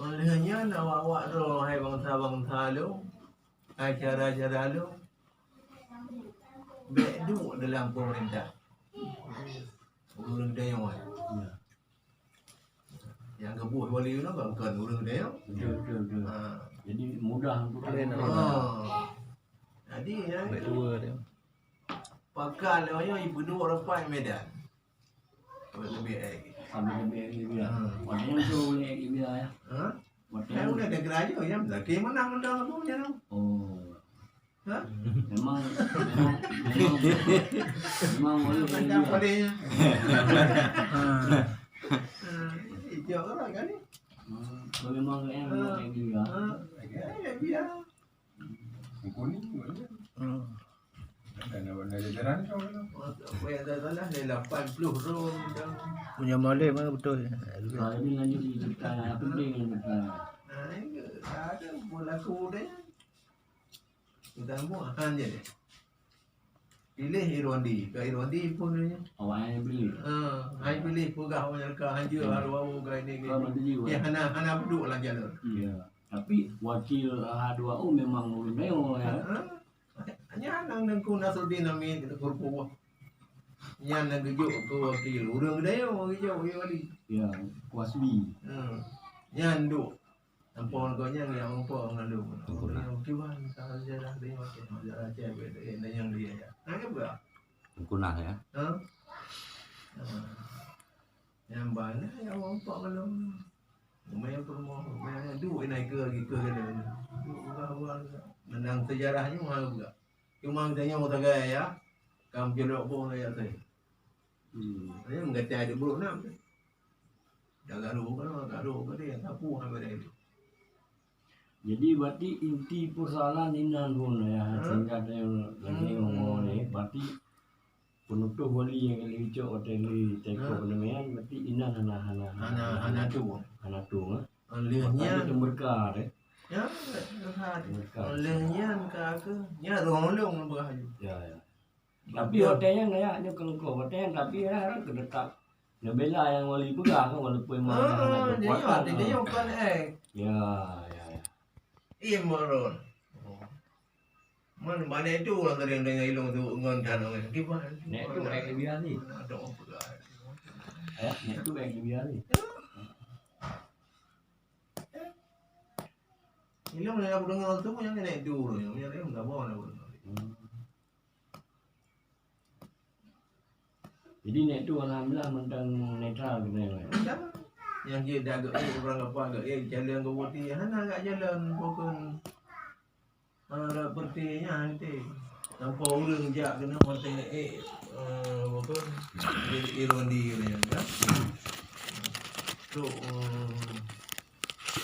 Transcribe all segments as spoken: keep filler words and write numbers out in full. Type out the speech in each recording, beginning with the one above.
Oleh nyan awak-awak droe, hai bansa-bansa lôn, hai syedara-syedara lôn, bèk duek dalam peumeurintah ureueng tanyoe. Ya. Nyang geuboh wali nyoe kan bukan ureueng tanyoe. Betul, betul, betul. Ha. Jadi mudah untuk kalian. Ha. Jadi, ya, betul dia. Pakat lé nyoe ipeuduek rapat Medan. Sampai lebih air. Sampai lebih air Libya. Hmm. Waktu itu boleh air Libya, ya. Ha? Waktu itu. Udah ada geraja, ya, lagi menang, menang aku punya tu. Oh. Ha? Memang, memang, memang, memang boleh air Libya. Menang bolehnya. Ha. Ha. Hijau lah kan ni. Hmm. Memang, memang air Libya. Ha. Air Libya. Kuning banyak. Hmm. Ada, ada, ada jajaran kau tu. Apa yang tak salah, dia lapan puluh rom macam. Punya Malay mana betul? Kalau ini lanjut di cerita yang penting yang cerita. Ha, itu ada berlaku dia. Kita buat han je dia. Pilih Irwandi. Kat Irwandi pun dia. Awak yang pilih. Ha, hai pilih peugah awak nyangka hanja. Hmm. Haru-haru kat ini, kat ini. Dia hana, hana peuduek lam jalan. Hmm. Ya. Tapi wakil H dua O memang ureueng Melayu, ya. Ha? Nyan nang Teungku Nasruddin Hamid, Teungku Rupuh. Nyan nang geujok keu wakil. Ureueng Melayu geujok, ya, wali. Ya, Kuasbi. Hmm. Nyan duek. Ampôn kau nyan, ya, ampôn ngon lôn. Teungku Nah. Kiban, kalau sejarah dia makin, sejarah Aceh, dia, dia, dia yang dia, ya. Nah, dia buka. Teungku Nah, ya. Ha? Ha. Nyang bana nyang meurumpok ngon lôn. Rumah nyang peurumoh, rumah nyang duek inan ikeue lagi keue gata. Duek ureueng awai. Meunang seujarah nyoe hana geupeugah. Cuma geutanyoe sagai ya, ka meucilok boh lagèe asai. Hmm. Nyan gata di Brunei. Dah garu ka, garu ka dia, sapu hana beda. Jadi, berarti inti persoalan inan pun, ya, hmm, sehingga dia lagi, hmm, ngomong ni, berarti penutuh wali nyang ka lheueh cok watèe lheueh teuka, hmm, peunamaian, berarti inan hana, hana, hana, hana tueng. Hana tueng, eh. Lheueh nyan, maka dia teumeureka, eh. Ya, teumeureka. Lheueh nyan ka keuh, nyan roh lôn beurah laju. Ya, ya. Tapi watèe nyan, ya, nyoe keuneuk, watèe nyan, tapi ya, orang keuneuk tak neubela nyang wali peugah kan, walaupun memang hana keukuatan, jadi kan. Jadi, kan, eh. Ya, ya, ya. Iya, Maron. Oh. Man, mana itu orang tadi yang dengar ilung tu ngon tanong, eh. Gimana? Nek tu, eh, biar ni. Mana ada orang peugah. Eh, nek tu, eh, biar ni. Ya. Ilung yang aku dengar tu, yang nek tu, yang, yang, yang tak mau nak. Hmm. Jadi, nek tu alhamdulillah mantong netral keunoe, eh. Mantong. Nyang jeuet dak geuék, ureueng apa geuék, jalan geubuti, hana gak jalan, pokon, eh, dak peureuté nyan, ente. Tanpa ureueng jak keunoe, watèe ék, eh, pokon, i-, irondi nyan, kan? Tu, eh,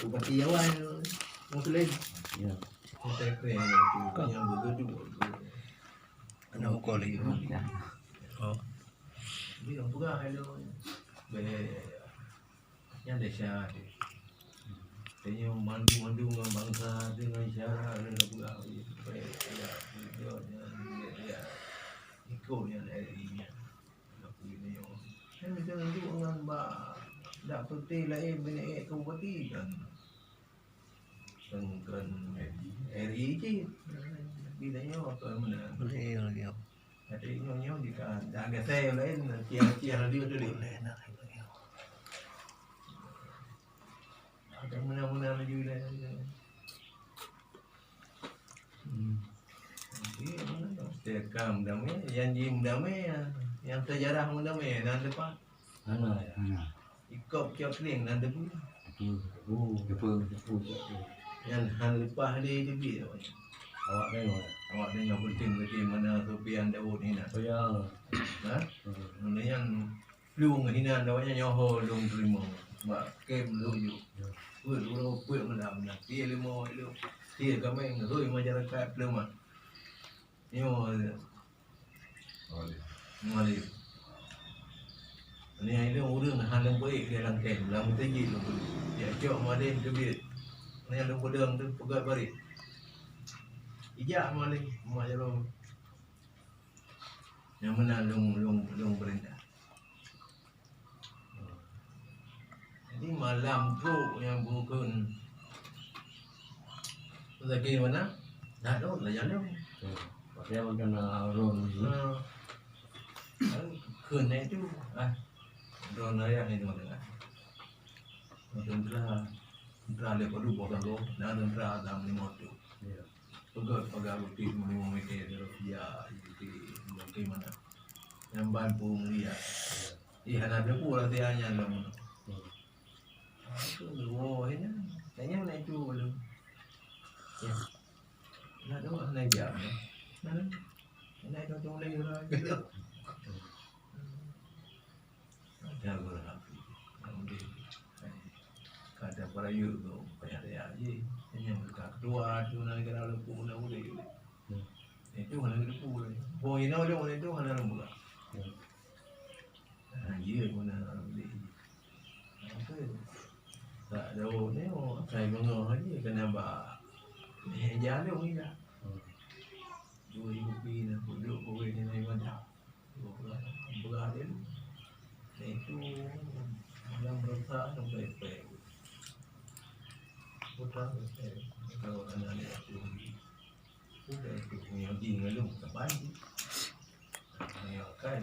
bupati awai, Muslim. Ya. Hotel Grand tu, yang bergedung tu. Anak muka lagi. Ya. Oh. Dia pegang ada. Beh, yang desa tu. Tanya mandu-mandu dengan bangsa tu, dengan isyarat dia dah pegang. Beh, ya, ya, ya, ya. Ikut yang dari ni. Kan kita nanti orang ba-, dak putih lain bini eh kabupaten kan. Kan, kan R I cit. Tapi tanya apa mana? Boleh lagi. Tapi nyonya di ka, dah ada saya lain, tiang-tiang dia tu dia. Boleh nak. Ada mana-mana laju lain. Hmm. Jadi, tekam damai, janji damai, yang sejarah damai, nan lepas. Hana, ya. Hana. Ikop cok keling nan debu. Debu. Oh, debu. Debu, debu. Yang han lepas di debi. Awak tengok, ya. Awak tengok penting-penting mana Sofian Daud ni nak. Oh, ya. Ha? Hmm. Mana yang Lôn hinan awaknyan nyoe ho lôn teurimong bak kem lôn yue. Peuet uroe peuet meulam na. Pih leumo lôn. Pih kaméng rhoi masyarakat peuleumah. Nyoe. Nyoe lé. Ni hai lôn ureueng hana lôn peuék lé lam kem, lam meuseujid lôn peuék. Jak cok maden teubiet. Ni lôn peudong teuh peugöt barit. Ijak maling, mak jaroe. Nyang meunan lôn, lôn, lôn peurintah. Jadi malam trok nyang bukon Lagi mana? Dah tu, dah jalan. Hmm. Pakai makan, ah, ron. Hmm. Kheun na itu, ah, droeneuh ayah nyan teuma deungon. Teuntara, teuntara lé padub boh sagoe, na teuntara lam limong reutôh. Ya. Peugöt pagar ruti limong meter dari rupiah, ruti bagaimana? Nyang ban peuet miliar. Ya. Ih, hana teupeue rasa nyan lom. Hmm. Itu dua ini, kayaknya mana itu belum. Ya. Nak dua, nak jam. Mana? Nak itu tu mulai gerak. Ada gerak. Ada para yuk tu, payah raya je. Hanya mereka ketua tu nak negara lupa nak boleh. Hmm. Itu mana lupa. Boh ina dia mana tu, mana lupa. Hmm. Ha, ya, guna beli. Apa? Tak jauh ni, oh, saya bengong aja kena ba. Eh, jalan ni dah. Hmm. Dua ribu pi nak duduk, boleh kena ibadah. Dua belas, dua belas dia. Itu malam berasa sampai pagi. Putar sampai kalau anak dia tu. Sudah itu, yang di ngalung terbalik. Yang kai,